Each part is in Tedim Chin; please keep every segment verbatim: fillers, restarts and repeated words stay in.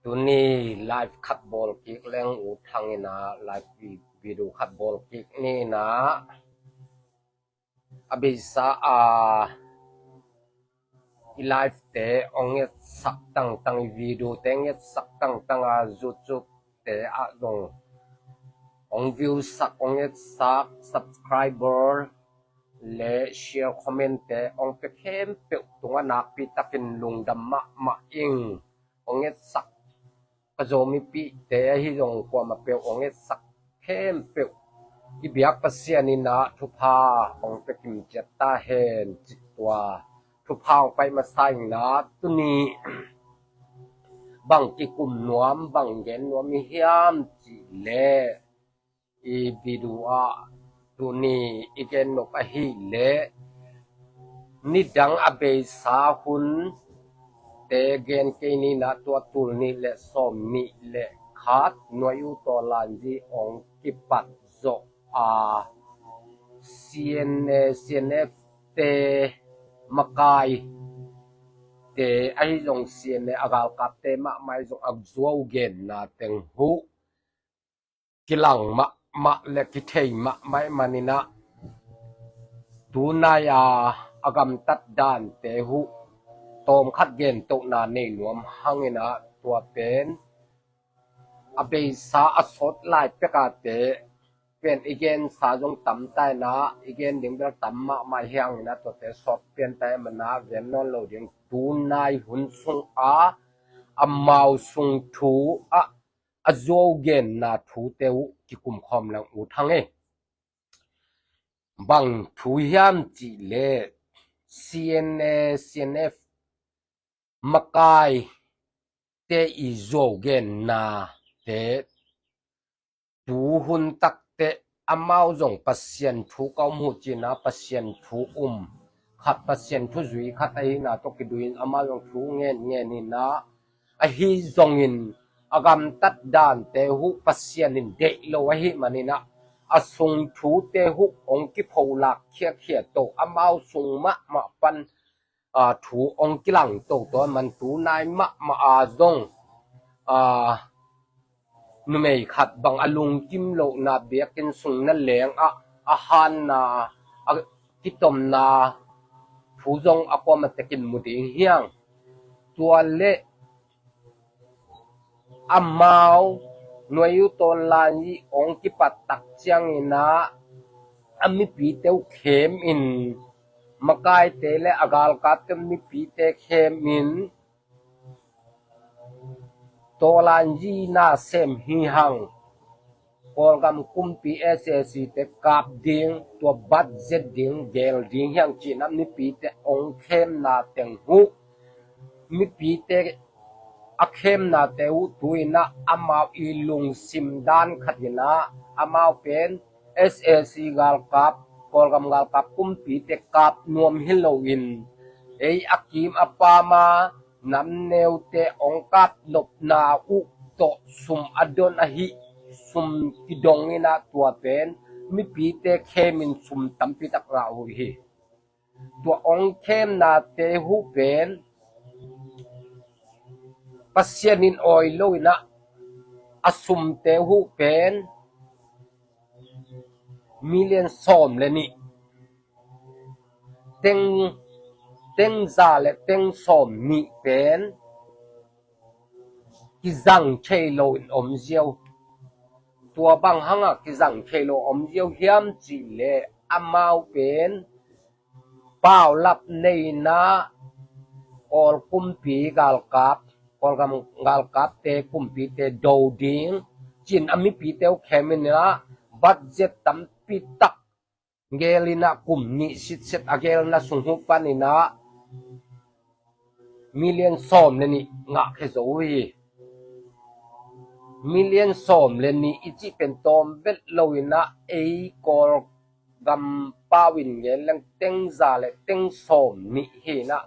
Tuni live khat bawl kik leng, U Thang in ah live vi-, video khat bawl kik ni in ah, a beisa a i live te hong etsak tangtang, i video te hong etsak tangtang a, YouTube te ah zong hong view sak, hong etsak, subscriber le share, comment te hong pia khempeuh tungah nakpi takin lungdam mahmah ing. Hong etsak ka Zomipihte ahi zong kuamah peuh hong etsak khempeuh i biak Pasian in ah thupha hong pia kim ciat ta hen, cih tua thupha hong pai masa in ah, tuni bang kikum nuam, bang gen nuam i hiam cih leh, i video ah tuni i gen nop ahih leh, nidang a beisa hun te gen kei ni in ah, tua tul nih le sawm nih le khat Nuai U Taw Lan Zi hong kipat zawh a, C N A, C N F te makai te ahi zong, C N A a galkapte mahmah ahi zong a zuau genna teng huh kilang mahmah le kithei mahmah ahih manin ah, tunai a a gamtat dante huh tawmkhat gentohna nei nuam hang in ah, tua pen a beisa a sawt lai pek a te pen i gensa zong tam ta in ah, i gen ding bel tam mahmah hi hang in ah, tuate sawt pian ta ahih manin ah gen nawn lo ding. Tunai hun sung a amau sung thu ah a zuau genna thute uh kikum khawm leng, U Thang e. Bang thu hiam cih leh, C N A, C N F makaite i zuau genna te, tu hun takte amau zong Pasian thu ka um uh ci-in ah, Pasian thu um khat, Pasian thu zui khat ahihna tawh kidui in amau zong thu ngen ngen in ah, ahi zongin a gamtat dante huh Pasian in deih lo ahih manin ah, a sung thute huh hong kipholak khiakhia to, amau sung mahmah pan, aa, thu hong kilang toto ahih man, tunai mahmah a zong, aa, numei khat bang a lungkim lohna, biakinn sung na leng ah a hanna, a kitomna thu zong a kuamah tekin mu ding hi hang. Tua leh amau Nuai U Taw Lan Zi hong kipat tak ciangin ah, a mipite uh khem in, makaite le a galkapte mipite khem in, Taw Lan Zi nasem hi hang, Kawlgam kumpi S A C te kap ding, tua budget ding, gel ding hi hang ci-in ah mipite hong khemna teng huh, mipite a khemnate uh tu-in ah amau i lungsim dan khat in ah, amau pen S A C galkap, Kawlgam galkap kumpite kap nuam hi loin, ei a kim a pam a namneute hong kap nopna uh tawh sum a don ahi, sum kidong in ah, tua pen mipite khem in sum tampi tak ngah uh hi. Tua hong khemnate huh pen Pasian in awi lo in ah, a sumte huh pen million sawm le nih, teng, teng za le teng sawm nih pen kizang thei lo in om ziau. Tua bang hang a kizang thei lo om ziau hiam cih leh, amau pen paulap nei in ah, Kawl kumpi galkap, Kawlgam galkapte kumpite do ding ci-in a mipite uh khem in ah, budget tampi tak gel in ah, kum nih sitset a gelna sung huh pan in ah, million sawm le nih ngah khia zo uh hi. Million sawm le nih i cih pen tawm vet lo in ah, ei Kawlgam pau in gen leng teng za le teng sawm nih hi in ah,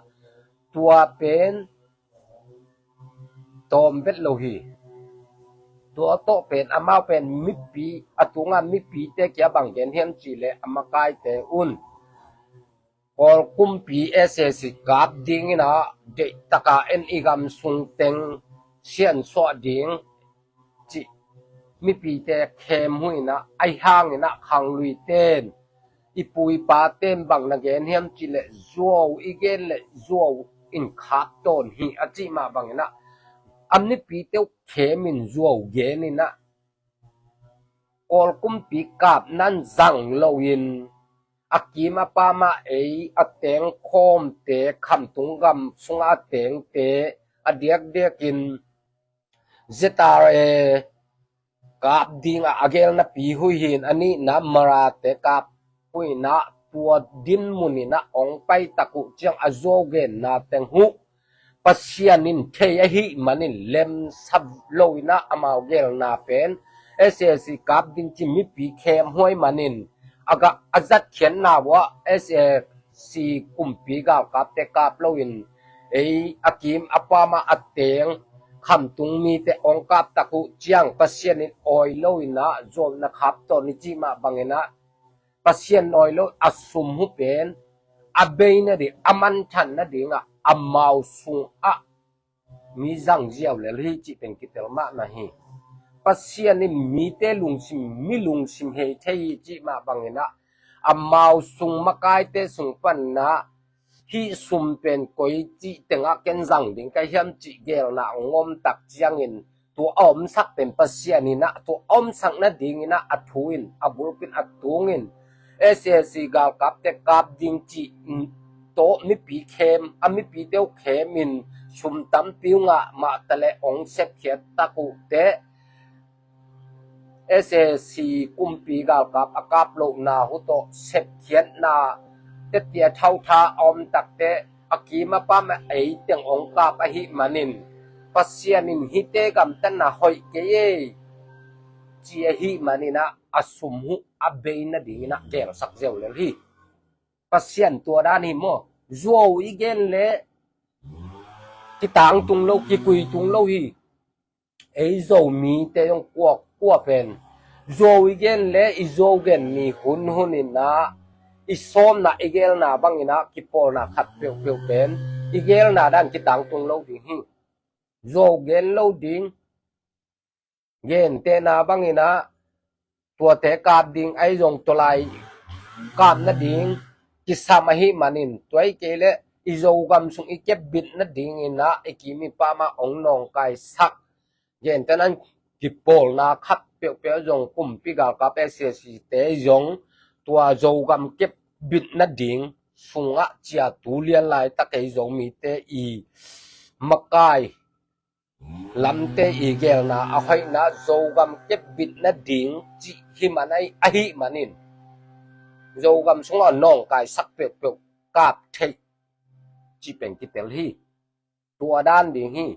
tua pen tawm vet lo hi. Tua tawh pen amau pen mipi, a tunga mipite kiang bang gen hiam cih leh, a makaite un Kawl kumpi S A C kap ding in ah, deihtak a en i gam sung teng siansuah ding cih mipite khem huinah, ahi hanginah khangluiten i pu i paten bang na gen hiam cihleh zuau i gen leh zuau in khap tawn hi a cih mah banginah a mipite uh khemin zuau geninah Kawlkumpi kap nan zang loin a kim a pamah ei a teng khawmte, khamtung gam sungah a tengte a diakdiakin Z R A kap dingah a gelnapi huihin a nihna Marate kap huinah tua dinmuninah ong paitak uh ciang a zuau genna teng huh Pasian in thei ahih manin lemsa loinah amau gelna pen S A C kap ding ci mipi khem huai manin a zatkhiatna uah S A C kumpi galkapte kap loin ei a kim a pamah a teng khamtung mite ong kaptak uh ciang Pasian in awi loinah zuau na khap tawn i cih mah banginah Pasian awi lo a sum huh pen a bei nading a manthan nadingah amau sungah mi zang ziau lel hi cih pen kitel mahmah hi. Pasian in mite lungsim mi lungsim hei thei hi cih mah banginah amau sung makaite sung panna hih sum pen koi cih tengah ken zang ding ka hiam cih gelna ong omtak ciangin tua a omsak pen Pasian inah tua a omsak nadinginah a thu in a bulpin a tungin S A C galkapte kap ding cih tawh mipi khem a mipite uh khemin sum tampi uh ngah mahtaleh ong sepkhiat tak uh teh S A C kumpi galkap a kap lohna huh tawh sepkhiatna tetia thautha a om takteh a kim a pamah ei teng ong kap ahih manin Pasian in hihte gamtatna hoih kei ei ci ahih maninah a sum huh a bei nadinginah gelsak ziau lel hi. Pasian tua dan hi maw? Zuau i gen leh kitangtung lo, kikuitung lo hi. Ei Zomite zong kuakua pen zuau i gen leh i zuau gen ni hunhuninah i sawmna i gelna banginah kipawlna khat peuhpeuh pen i gelna dan kitangtung lo ding hi. Zuau gen lo ding. Gentehna banginah tuate kap ding ahi zong tawlai kap nading kisam ahih manin tua hi kei leh i Zogam sung i kepbit nadinginah i kim i pamah ong nawngkaisak. Gentehna kipawlna khat peuhpeuh zong kumpi galkap S A C te zong tua Zogam kepbit nading sungah cia tu lian laitak ei Zomite i makai lamte i gelna a hoihna Zogam kepbit nading cih hi man ahi, ahih manin Zogam sungah nawngkaisak peuhpeuh kap theih cih pen kitel hi. Tua dan ding hi.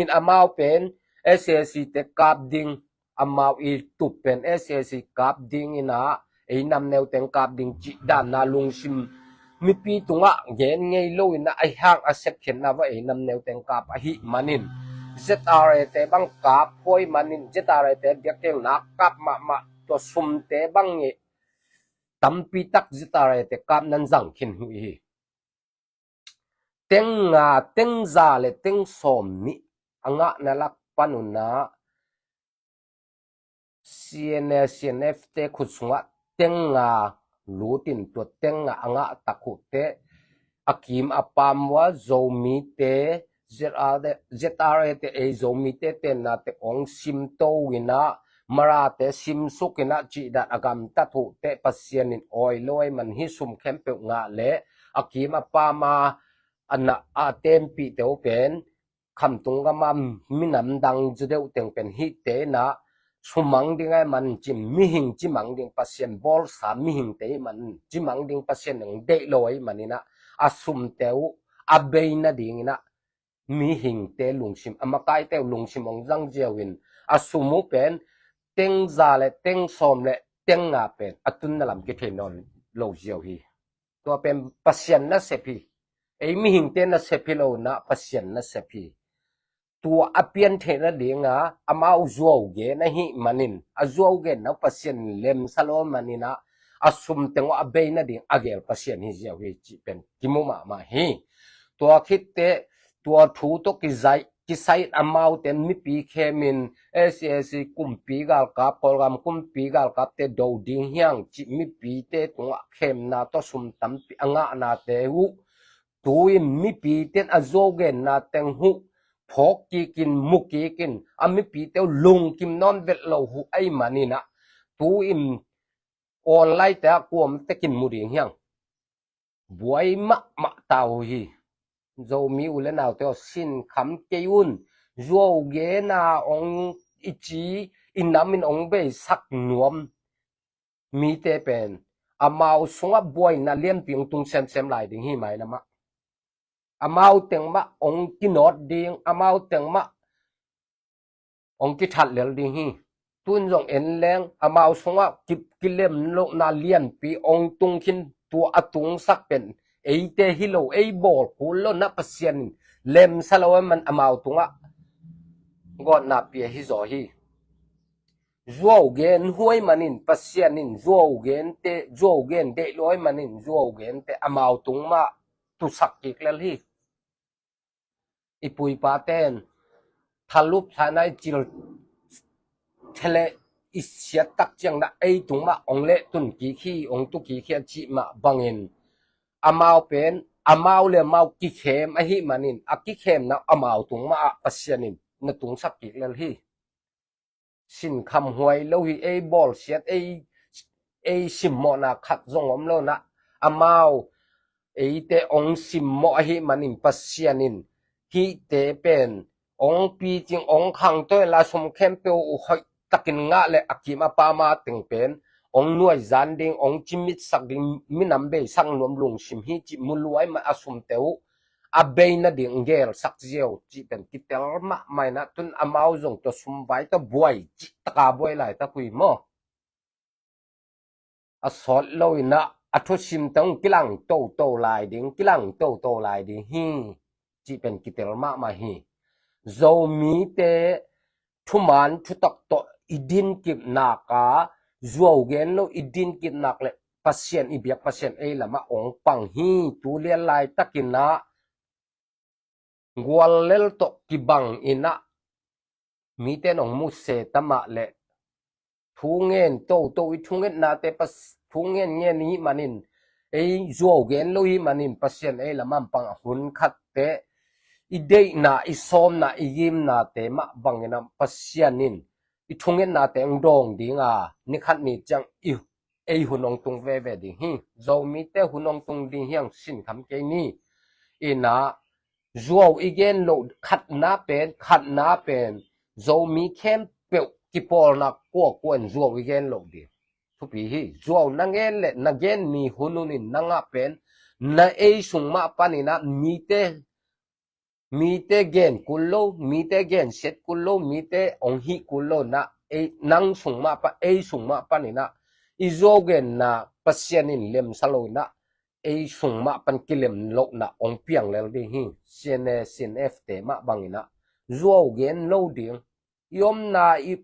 In amau pen S A C te kap ding, amau i tup pen S A C kap dinginah ei namneu teng kap ding cih danna lungsim mipi tungah gen ngei loinah ahi hang a sepkhiatna uah ei namneu teng kap ahih manin Z R A te bang kap huai manin Z R A te diakdiakna kap mahmah tua sumte bang i tampi tak Z R A te kap nan zang khin uh hi. Teng nga, teng za le teng sawm nih a ngahna lak panunah C N A, C N F te khut sungah teng nga lutin tua teng nga a ngah tak uh teh a kim a pam uh a Zomite Z R A te, Z R A te ei Zomite tenna te ong simto inah Marate simsuk inah cihdan a gamtat uh teh Pasian in awi lo ahi man hi. Sum khempeuh ngah leh a kim a pam a a na a tenpihte uh pen khamtung gama minam dang zu deuh teng pen hihte inah sumang ding ahi man cim mihing cimang ding Pasian bawlsa mihingte ih man cimang ding Pasian ding deih lo ahi maninah a sumte uh a bei nadinginah mihingte lungsim a makaite uh lungsim ong zang ziau in a sum uh pen teng za le teng sawm le teng nga pen a tunna lam kithei nawn lo ziau hi. Tua pen Pasian nasep hi. Ei mihingte nasep hi lo inah Pasian nasep hi. Tua a pian theih nadinga amau zuau gen ahih manin a zuau genna uh Pasian lemsa lo maninah a sum teng uh a bei nading a gel Pasian hi ziau hi cih pen kimu mahmah hi. Tua khitteh tua thu tawh kizaih kisai in amaute mipi khemin A C A C kumpi galkap, Kawlgam kumpi galkapte do ding hiang cih mipite tungah khemna tawh sum tampi a ngahnate uh tu-in mipite in a zuau genna teng uh phawk kikin, mu kikin, a mipite uh lungkim nawn vet lo uh ahih manin ah tu-in online te ah kuamah tekin mu ding hiang. Buai mahmah ta uh hi. Zomi u le naute aw, sinkham kei un. Zuau gena ong i ci, i nam in ong beisak nuam mite pen amau sungah buaina lianpi ong tung semsem lai ding hi mailamah. Amau teng mah ong kinawt ding, amau teng mah ong kithat lel ding hi. Tun zong en leng amau sungah ki, kilem lohna lianpi ong tung khin, tua a tungsak pen eite hi lo, ei bawl kul lo na Pasian in lemsa lo ahih man amau tungah gawtna pia hi zaw hi. Zuau gen huai manin Pasian in zuau gente, zuau gen deih lo ahih manin zuau gente amau tung mah tusak kik lel hi. I puipaten thalup thaina i cil thele i siat tak ciang na ei tung mah ong leh tun kik hi, ong tu kik hi a cih mah bangin amau pen amau le amau kikhem ahih manin a kikhemna amau tung mah ah Pasian in na tungsak kik lel hi. Sinkhamhuai lo hi, ei bawlsiat, ei, ei simmawhna khat zong om lo na. Amau eite ong simmawh ahih manin Pasian in hihte pen ong picing, ong khangto inla sum khempeuh uh hoih takin ngah le a kim a pama teng pen ong nuaizan ding, ong cimitsak ding, minam beisak nuam lungsim hi cih mu luai mah a sumte uh a bei nading gelsak ziau cih pen kitel mahmah inah, tun amau zong tua sumvai tawh buai cih taka buai laitak uh hi maw? A sawt lo inah a thusim tawh kilang toto lai ding, kilang toto lai ding hi cih pen kitel mahmah hi. Zomite thuman thutak tawh i dinkip nak a, zuau gen lo i dinkip nak le Pasian i biak Pasian ei lamah ong pang hi. Tu lian laitakin ah guallel tawh kibang inah mite in ong mu se tamah le thu ngen toto, i thungetnate pas, thu ngen ngen i hih manin, ei zuau gen lo i hih manin Pasian ei lamah pang a, hun khatte i deihna, i sawmna, i gimnate mah bangin ah Pasian in i thungetnate ong dawng ding a, ni khat ni ciang i ei hun ong tung veve ding hi. Zomite hun ong tung ding hiang, sinkam kei ni. Inah zuau i gen loh khatna pen, khatna pen Zomi khempeuh kipawlna kuakua in zuau i gen loh ding thupi hi. Zuau na gen le na gen ni hun hun in nang ah pen na ei sung mah panin ah mite mite gen kul lo, mite gen siat kul lo, mite ong hih kul lo na, ei, nang sung mah pan, ei sung mah panin ah i zuau genna Pasian in lemsa lo inah ei sung mah pan kilem lohna ong piang lel ding hi. C N A, C N F te mah bangin ah zuau gen lo ding, i omna i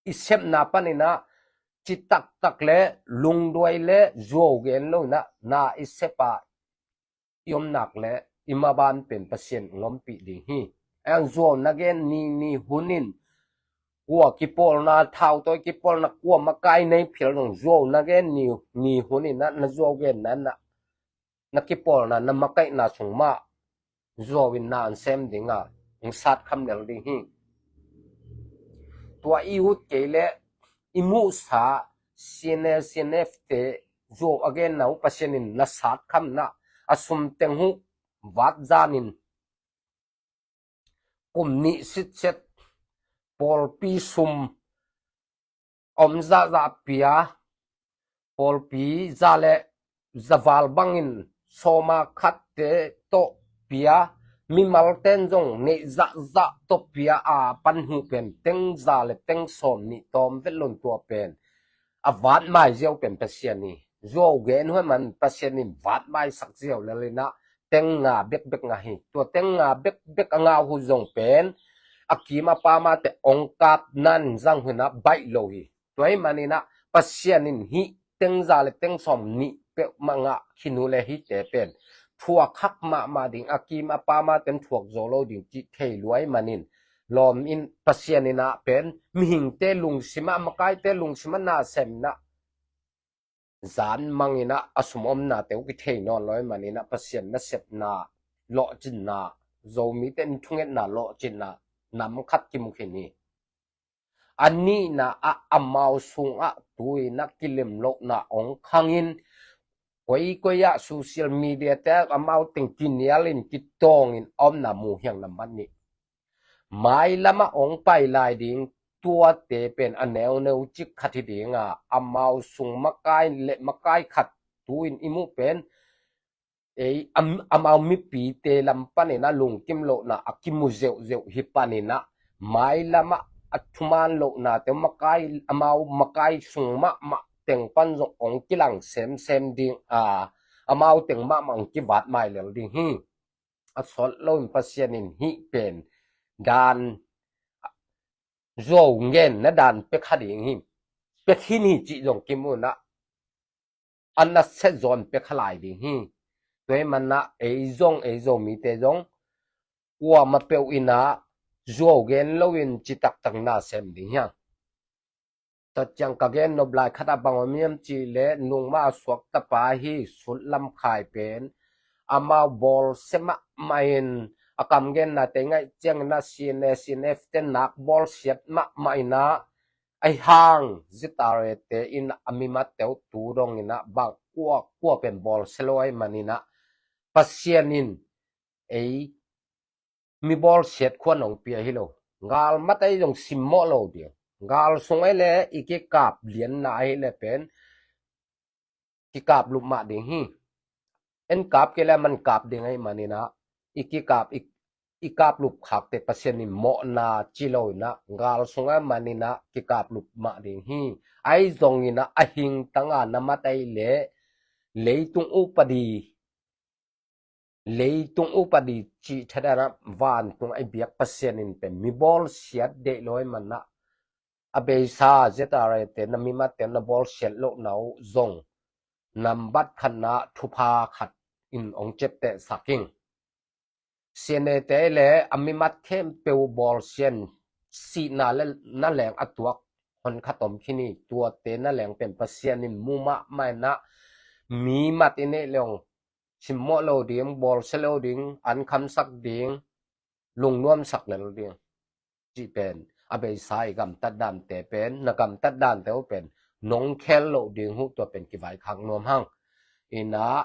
i sepna panin ah citaktak le lungduai le zuau gen lo inah na i sep a i om nak le i maban pen Pasian ong ompih ding hi. Eng zuau na gen ni ni hun in kua kipawlna, thautawi kipawlna, kua makai nei phial zong zuau na gen ni ni hun in ah na zuau genna na na kipawlna, na makaihna sung mah zuau in na an sem ding a, ong satkham lel ding hi. Tua i ut kei le i muhsa C N L, C N F te zuau a genna uh Pasian in na satkham na, a sum teng uh vat zan in kum nih sitset pawlpi sum om zahzah pia, pawlpi za le za val bangin sawma khatte tawh pia, mimalten zong neih zahzah tawh pia a pan uh pen teng za le teng sawm nih tawm vet lon tua pen a vat mai ziau pen Pasian hi. Zuau gen uh ahih man Pasian in vat maisak ziau lel inah teng nga bekbek ngah hi. Tua teng nga bekbek a ngah uh zong pen a kim a pamate ong kap nan zang uh inah baih lo hi. Tua ahih man inah Pasian in hih teng za le teng sawm nih peuhmah ngah khin uh le hihte pen thuak hak mahmah ding, a kim a pam a ten thuak zo lo ding cih thei luai manin, lawm in Pasian in ah pen mihingte lungsim ah, makaite lungsim ah nasem in ah zan mang in ah a sum omnate uh kithei nawn lo ahih manin ah Pasian nasepna, lawhcinna, Zomite in thungetna lawhcinna nam khat kimu khin hi. A nihna ah amau sungah tu-in ah kilemlohna hong khangin, koikoi ah social media te ah amau teng kinialin kitawngin a omna mu hi hang. Nambat nih, mailam ah hong pai lai ding tuate pen a neuneu cik khat hi ding a, amau sung makai le makai khat tu-in i muh pen ei, am-, amau mipite lam panin ah lungkim lohna a kimu zeuhzeuh hi panin ah, mailam ah a thuman lohnate makai, amau makai sung mahmah teng pan zong hong kilang semsem ding a, amau teng mahmah hong kivat mai lel ding hi. A sawt loin Pasian in hih pen dan, zuau ngen na dan pia kha ding hi. Pia khin hi cih zong kimu in ah a nasia zawn pia kha lai ding hi. Tua ahih manin ah ei zong, ei Zomite zong kuamah peuh in ah zuau gen loin citaktak nasem ding hi hang. Tua ciang ka gen nop lai khat ah bang om hiam cih leh, nungmah a suak tapa hi Sut Lam Khai pen amau bawlsia mahmah in, a kam gennate i ngaih ciangin ah C N A, C N F te nak bawlsiat mahmah in ah, ahih hang Z R A te in a mimatte uh tu dongin ah bang kua kua pen bawlsia lo ahih manin ah, Pasian in ei mi bawlsiat khuan hong pia hi lo. Gal mat ahi zong simmawh lo ding. Gal sung ahi leh i kikap lianna ahi leh pen kikaplup mah ding hi. En kap kei leh a man kap ding ahih manin ah, i kikap, i, i kaplup khakte Pasian in mawhna ci lo in ah, gal sung ahih manin ah kikaplup mah ding hi. Ahi zongin ah a hingtang a na mat ahi leh leitung upadi, leitung upadi cih thadah in ah vantung a i biak Pasian in pen mi bawlsiat deih lo ahih manin ah, a beisa Z R A te na mimatte na bawlsiat lohna uh zong nambat khatna thupha khat in hong ciaptehsak ing. C N A te le a mimat khempeuh bawlsiat in sihna le na leng a tuak hon khat om khin hi. Tuate na leng pen Pasian in mu mahmah in ah, mimat i neih leh hong simmawh lo ding, bawlsia lo ding, an khamsak ding, lungnuamsak lel ding cih pen a beisa i gamtat dante pen, na gamtat dante uh pen nong khel loh ding uh, tua pen kivaikhak nuam hang. In ah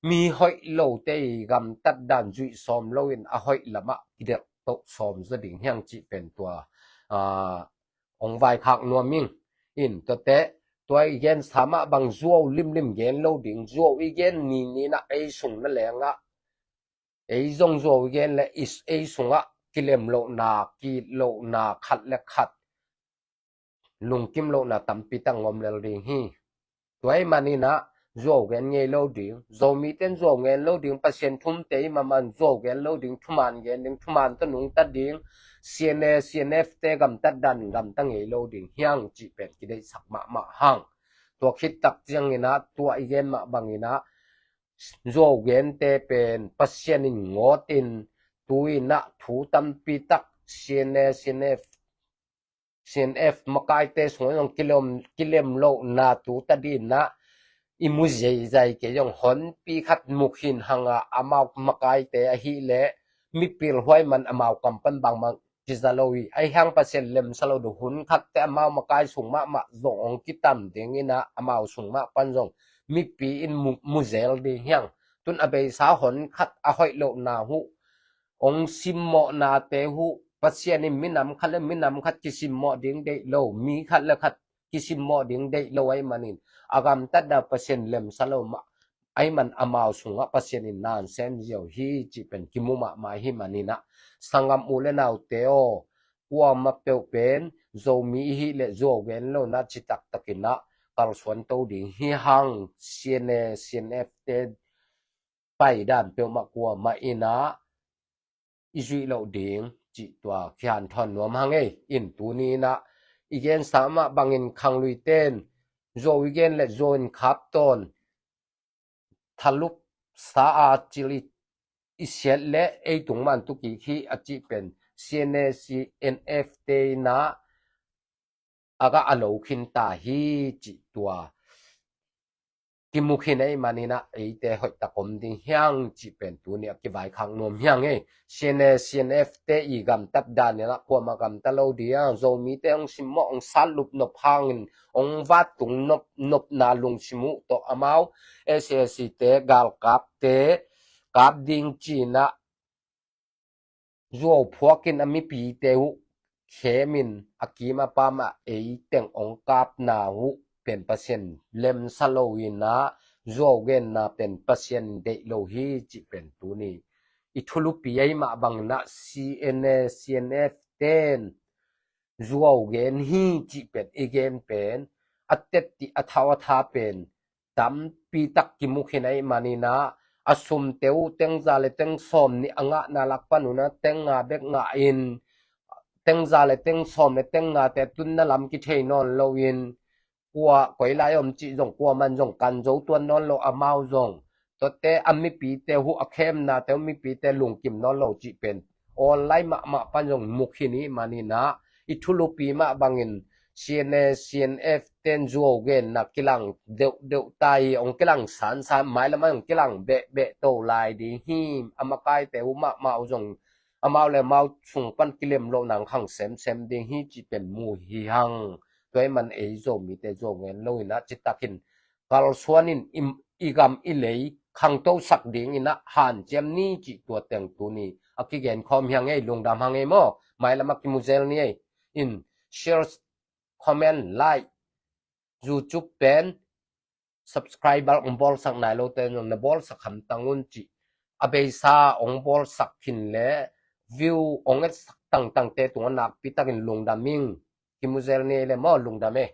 mi hoih lote i gamtat dan zuih sawm loin a hoih lamah kidelh toh sawm zaw ding hi hang cih pen tua, ah, hong vaikhak nuam ing. In tuate, tua i gensa mah bang zuau limlim gen lo ding, zuau i gen nini in ah ei sung na leng ah ei zong zuau i gen leh i, ei sungah kilem lohna, ki-it lohna, khat le khat lungkim lohna tampi tak hong om lel ding hi. Tua ahih manin ah zuau gen ngei lo ding, Zomite in zuau ngen lo ding, Pasian thumte i mahmah in zuau gen lo ding, thuman gen ding, thuman tawh nungta ding, C N A, C N F te gamtat dan gamta ngei lo ding hi hang cih pen kideihsak mahmah hang. Tua khit tak ciangin ah tua i gen mah bangin ah zuau gente pen Pasian in ngawt in, tu-in ah thu tampi tak C N A, C N F, C N F makaite sungah zong kilem, kilem lohna tu ta dingin ah i mu zeizai kei zong honpi khat mu khin hang a, amau makaite ahih leh mipil huai man amau kam pan bangmah kiza lo hi. Ahi hang Pasian lemsa lo ding, hun khatte amau makai sung mahmah zong hong kitam dingin ah amau sung mah pan zong mipi in mu, mu zel ding hi hang. Tun a beisa hon khat a hoih lohna uh hong simmawhnate uh Pasian in minam khat le minam khat kisimmawh ding deih lo, mi khat le khat kisimmawh ding deih lo ahih manin a gamtat dan Pasian lemsa lo mah ahih man amau sungah Pasian in na sem ziau hi cih pen kimu mahmah ahih manin ah, sanggam u le naute aw, kuamah peuh pen Zomi i hih leh zuau gen lo in ah citaktakin ah kalsuan to ding hi hang. C N A, C N F te paidan peuhmah kuamah in ah i zuih loh ding cih tua kihanthawn nuam hang ei. In tuni in ah i gensa mah bangin khangluite in zuau i gen leh zuau in khap tawn, thalup sa a cil i, i siat le ei tung man tu kik hi a cih pen C N A, C N F te in ah a gah a lo khin ta hi cih tua kimu khin ei manin ah eite hoih tak om ding hiang cih pen tuni a kivaikhak nuam hiang ei. C N A, C N F te i gamtat dan in ah kuamah gamta lo ding hiang. Zomite hong simmawh, hong satlup nop hangin hong vattung nop, nopna lungsim uh tawh amau S A C te galkapte kap ding ci-in ah zuau phuakin a mipite uh khemin a kim a pam ah ei teng hong kapna uh pen Pasian lemsa lo in ah zuau genna pen Pasian deih lo hi cih pen tuni i thulupi ei mah bangin ah C N A, C N F ten zuau gen hi cih pen i gen pen a tetti a thau a tha pen tampi tak kimu khin ei manin ah a sumte uh tengza le tengsawm nih a ngahna lak pan un ah tengnga bek ngah in tengza le tengsawm le tengnga te tunna lam kithei nawn lo in kua koi lai om cih zong kua man zong kan zo tuan nawn lo amau zong tuate a mipite uh a khemnate uh mipite lungkim nawn lo cih pen online mahmah pan zong mu khin i manin ah i thulupi mah bangin C N A, C N F ten zuau genna kilang deuhdeuh ta hi. Hong kilang sansan, mailam ah hong kilang behbeh to lai ding hi. A makaite uh mahmah uh zong amau le amau sung pan kilem loh nang khang semsem ding hi cih pen mu hi hang. Tua ei man ei Zomite zuau gen lo in ah citakin kalsuan in i, i gam i lei khangtosak ding in ah hanciam ni cih tua teng tuni a kigen khawm hiang ei. Lungdam hang ei maw. Mailam ah kimu zel ni ei. In share, comment, like, YouTube pen subscriber hong bawlsak nai lote na bawlsak hamtang un cih a beisa hong bawlsak khin le view hong etsak tangtangte tungah nakpi takin lungdam ing. Kimu zel ni ei le maw. Lungdam ei.